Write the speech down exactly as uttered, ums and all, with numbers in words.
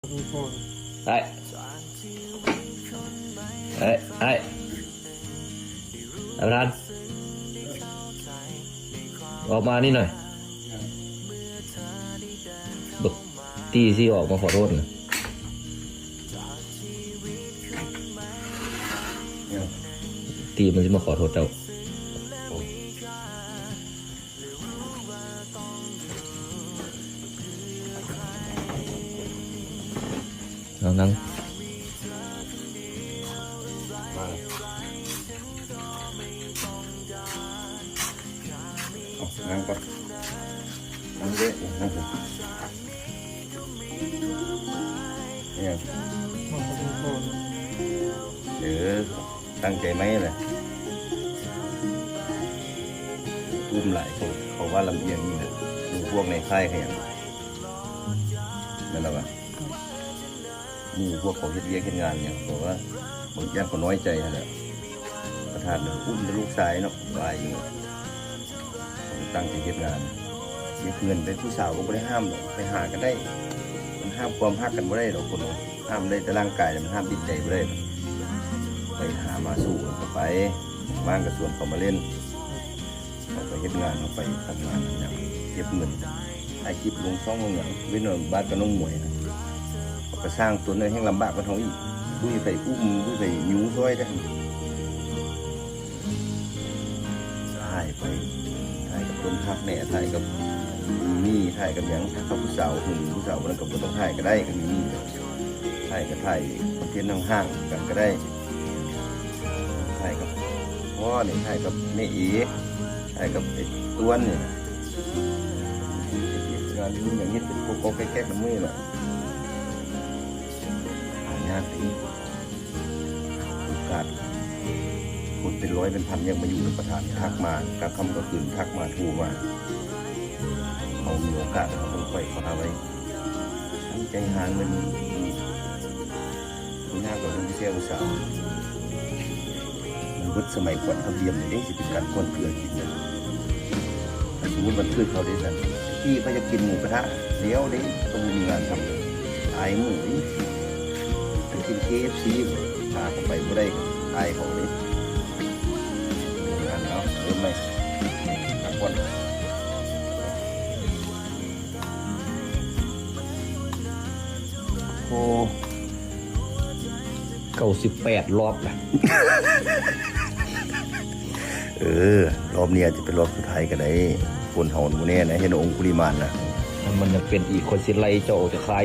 ไอ้ ไอ้ ไอ้ อาจารย์ ออกมานี่หน่อย บักตี้สิออกมาขอโทษนะ ตี้มันสิมาขอโทษเจ้า เอานั่ง มาเลยเอานั่งก่อน นั่งเด้นั่งเด้เนี่ยเออตั้งใจไหมล่ะ ตุ้มหลายคนเขาว่าลำเอียงนี่แหละหมู่พวกในค่ายขยันนั่นแหละวะ หมู่พวกเขาเฮ็ดเวียกเฮ็ดงานเนี่ยบอกว่าบางอย่างก็น้อยใจหั่นแหละประธานเนี่ยอุ้มแต่ลูกชายเนาะว่าอยู่ตั้งใจเฮ็ดงานเก็บเงินไปผู้สาวก็บ่ได้ห้ามหรอกไปหาก็ได้ มันห้ามความฮักกันบ่ได้ดอกคนเราห้ามได้แต่ร่างกายแต่มันห้ามจิตใจบ่ได้ดอกไปหามาสู้กันก็ไปว่างก็ชวนเขามาเล่น เขาไปเฮ็ดงานเขาไปทำงานอย่างเก็บเงินถ่ายคลิปลงช่องลงอย่างเว้นวันบาสกับน้องหมวยนะเขาก็สร้างตัวนั้นแห่งลำบากกว่าเขาอีกผู้ใดไปอุ้มผู้ใดยู้ซอยได้ถ่ายไปถ่ายกับต้นพักแหน่ถ่ายกับมีถ่ายกับหยังถ่ายกับผู้สาวหึงผู้สาวคนนั้นก็บ่ต้องถ่ายก็ได้ก็มีถ่ายก็ถ่ายคอนเทนต์ห่างๆกันก็ได้ถ่ายกับพ่อนี่ถ่ายกับแม่เอ ไอ้กับไอ้ต้วนนี่นะงานนี้อย่างนี้เป็นโกโก้แก๊กๆมันมือละหายากดิโอกาสคนเป็นร้อยเป็นพันยังมาอยู่ในประธานทักมากลางค่ำกลางคืนทักมาโทรมาเอามีโอกาสเขาต้องปล่อยเขาเอาไว้ตั้งใจหาเงิน คุณย่ากับคุณเสี่ยวสาวมันเบิดสมัยก่อนเขาเรียนเลยเด้สิเป็นการก้อนเกลือกินเนี่ยถ้าสมมติวันพืชเขาได้สั่นพี่เขาจะกินหมูกระทะเดี๋ยวเด้ก็บ่มีงานทำอายหมูนี่ไปกินเคเอฟซีพาเขาไปบ่ได้อายเขาเด้งานเนาะเริ่มไหมครับก่อน โอ้เก้าสิบแปดรอบนะ เออ รอบนี้อาจจะเป็นรอบสุดท้ายก็ได้คนเฮาหมู่แน่นะเห็นองคุลิมานนะ มันยังเป็นอีกคนสิไล่เจ้าออกจากค่าย